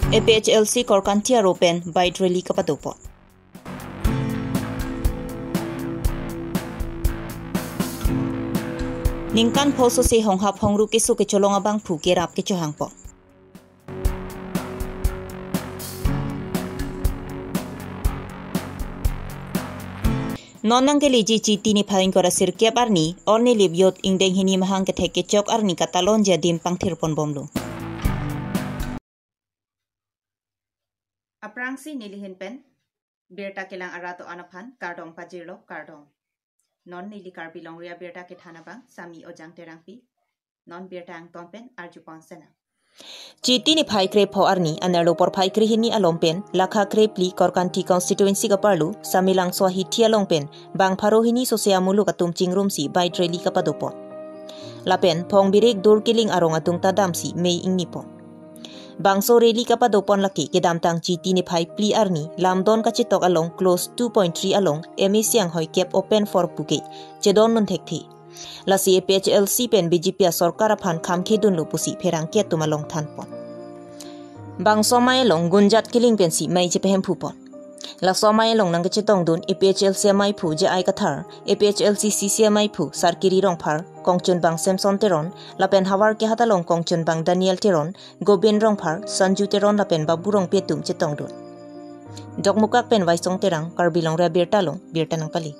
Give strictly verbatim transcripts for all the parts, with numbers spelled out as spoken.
A P H L C Korkanthi aro pen bike rally kapadopon. Ningkan pho sose honghap hongru keso kecholong abangphu kerap kechohangpon. Non nangkeleji Chiti niphai ingkoi ra sirkep arni, All Nilip Youth ingdeng hini mahang kethek kechok arni katalonji adim pangthirponbomlo. Aphrangsi nelihin pen birta kelang arat do-an aphan kardom pajirlo, kardom. Non neli Karbi Longri abirta kethan abang Sami Ojang Terangpi. Non birta angton pen arjupon senang. Chiti niphai krepho arni anerlo porphai krehini along pen lakha krephli Korkanthi constituency kaparlo Samelangso ahithi along pen bang pharo hini sose amuluk atum chingrumsi bike rally kapadopon. Lapen Phongbirik Durkiling arong atung ta damsi mei ingnipon. Bangso rally kapadopon lake kedamtang Chiti niphai phli arni lamdon kachetok along clause two point three along M A C anghoi kep open for puke chedondun thekthe. Lasi A P H L C pen B J P asorkar aphan khamkhedunlo pusi pherangke atum along thanpon. Bangso amei along Gunjat Kiling pensi mei chepehemphupon. Laso amei along nangkechetongdun A P H L C ameiphu J I Kathar, A P H L C C C ameiphu Sarkiri Rongphar, kongchunbang Samson Teron, lapen havar kehat along kongchunbang Daniel Teron, Gobin Rongphar, Sanju Teron lapen Babu Rongpi atum chetongdun. Dokmoka pen Waisong Terang, Karbi Longri abirta along birta nangpale.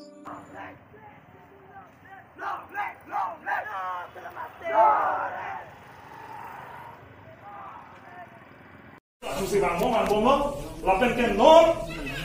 Susi bang mo man bom lo, lapen ke non,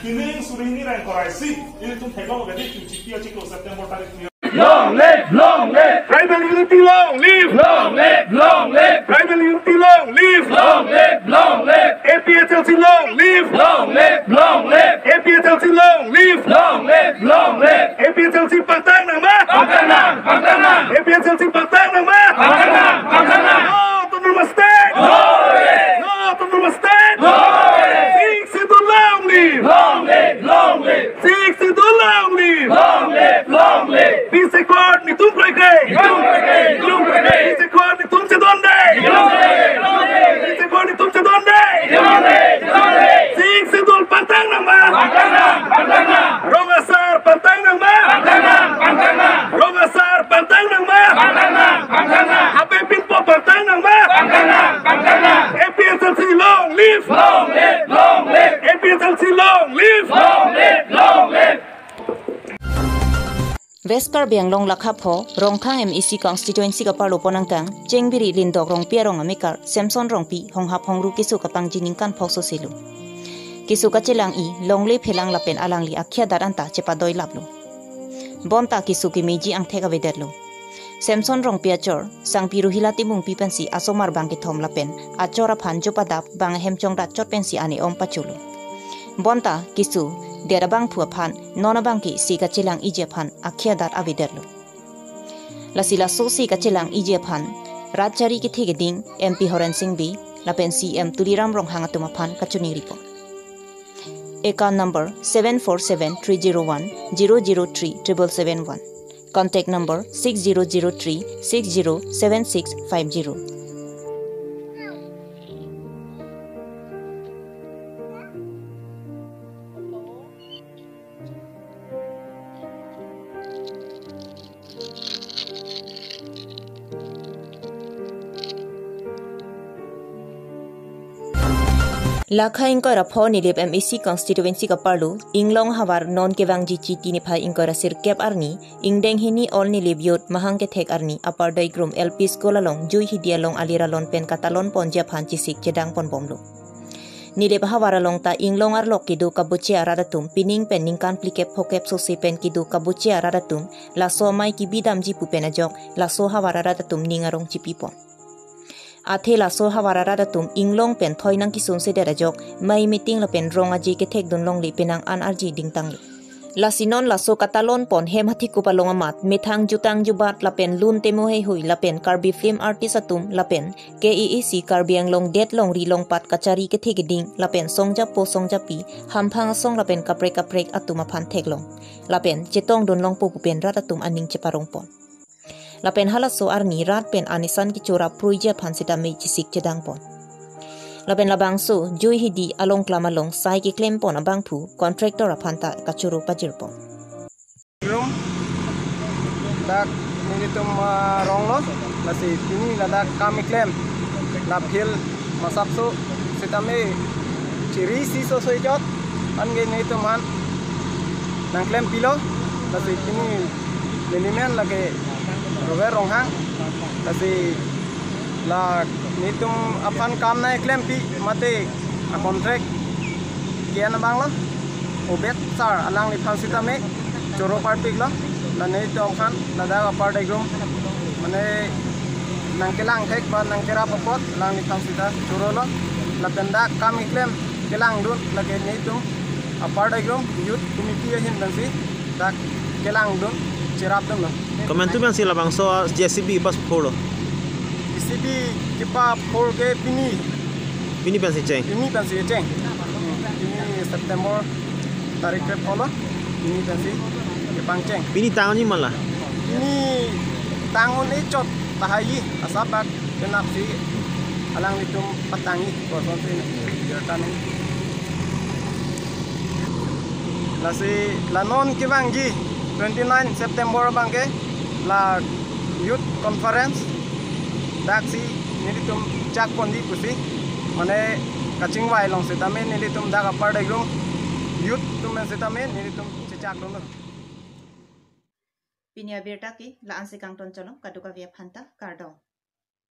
pining suri hini ra ingkoi ra isi, ilitum theklong ke di Chiti achiklo September tarik. Long live, long live. Tribal unity long live. Long live, long live. Tribal unity long live. Long live, long live. A P H L C long live. Long live, long live. A P H L C long live. Long live, long live. A P H L C pangtang nangma. Pangtang nang, pangtang nang. A P H L C pangtang nangma. Pangtang nang, pangtang nang. No autonomous state. No way. No autonomous state. No way. Sixth Schedule long live. Long live, long live. Sixth Schedule long live. Long live, long live. Peace Accord netum kroikre. Netum kroikre, netum kroikre. Peace Accord netum chedondai. Chedondai, chedondai. Peace Accord netum chedondai. Chedondai, chedondai. Sixth Schedule pangtang nangma. Pangtang nang, pangtang nang. Rong asar pangtang nangma. Pangtang nang, pangtang nang. Rong asar pangtang nangma. Pangtang nang, pangtang nang. Happy Pinpo pangtang nangma. Pangtang nang, pangtang nang. A P H L C long live. Long live, long live. A P H L C long live. Long live, long live. West Karbi Anglong lakha pho, Rongkhang M A C constituency kaparlo pon angkang, Chengbiri Lindok Rongpi arong amekar, Samson Rongpi, honghap hongru keso kapangji ningkan pho soselo. Keso kachelang-i, longle phelang lapen alangli akhei adat anta chepadoilaplo. Bonta keso kemeji angthek avedetlo. Samson Rongpi achor, Sangpi Ruhila Timungpi pensi asomar bang kethom lapen achor aphan jopadap bang ahem chongdat chot pensi ane-om pacholo. Bonta keso det abangphu aphan non abangke se kachelang-iji aphan akhei adat avedetlo. Lasi laso se kachelang-iji aphan rat chari kethe keding M P Horen Sing Bey lapen C M Tuliram Ronghang atum aphan kachoningripo. Account number seven four seven three zero one zero zero three triple seven one. Contact number six zero zero three six zero seven six five zero. Lakha ingkoi ra pho Nilip M A C constituency kaparlo, Inglong havar non kevangji Chiti niphai ingkoi ra sirkep arni, ingdeng hini All Nilip Youth mahang kethek arni Upper Doigrum L P School along jui hidi along alir alon pen katalon ponji aphan chesik chedang ponbomlo. Nilip havar along ta Inglong arlok kedo kabuche arat atum pining pen ningkan phlikep phokep sose pen kedo kabuche arat atum laso amei kebidamji pu pen ajok laso havar arat atum ning arong chipipon. Athe laso havar arat atum Inglong pen thoi nangkesunsedet ajok mei meeting lapen rong aje kethekdun longle penang an arje dingtanglo. Lasi non laso katalon pon hem hathikup along amat methang jutang jubat lapen lun temo heihui lapen Karbi film artist atum lapen K A A C Karbi Anglong det longri longpat kachari kethe keding lapen songjapo songjapi hamphang asong lapen kaprek kaprek atum aphan theklong lapen chetongdun longpo pu pen rat atum aning cheparongpon. Lapen halaso arni rat pen anisan kechora pruiji aphan sitame chesik chedangpon. Lapen labangso jui hidi along klam along sai keklem pon abangphu contractor aphan ta kachoro pajir pon. Room dak nelitum, ah, ronglo, lasi pini ladak kam keklem la field masapso sitame chiri si so soi jot anke nelitum aphan nangklem pilo, lasi pini nelimen lake Robert Ronghang, lasi la nelitum aphan kam nangklempi mate a contract ke-en abanglo Obed sir alangliphan sitame choro parpiklo, la nelitum aphan ladak Upper Deigrum mane nangkelang thek ba nangkerap apot alangliphan sita chorolo, lapen dak kam keklem kelangdun lake nelitum Upper Deigrum Youth Committee ahin pensi dak kelangdun cherapdunlo. Komantu pensi labangso J C B pas phurlo? J C B kepaphur ke pini. Pini pensi cheng? Pini pensi cheng. Hmm, pini September tarik krep pho lo. Pini pensi kepangcheng. Pini tang ni mala? Pini tang un-e chot tahai asap bak kenap si alanglitum patangji kosonsi biar tang. Lasi la non kevangji twenty nine September abangke la youth conference daksi nelitum chak ponji pusi mane kachingvai along sitame nelitum dak Upper Deigrum youth atum pen sitame nelitum chechakdunlo. Pini abirta ke la-ansi kangton cholo, kadokave aphan ta kardom.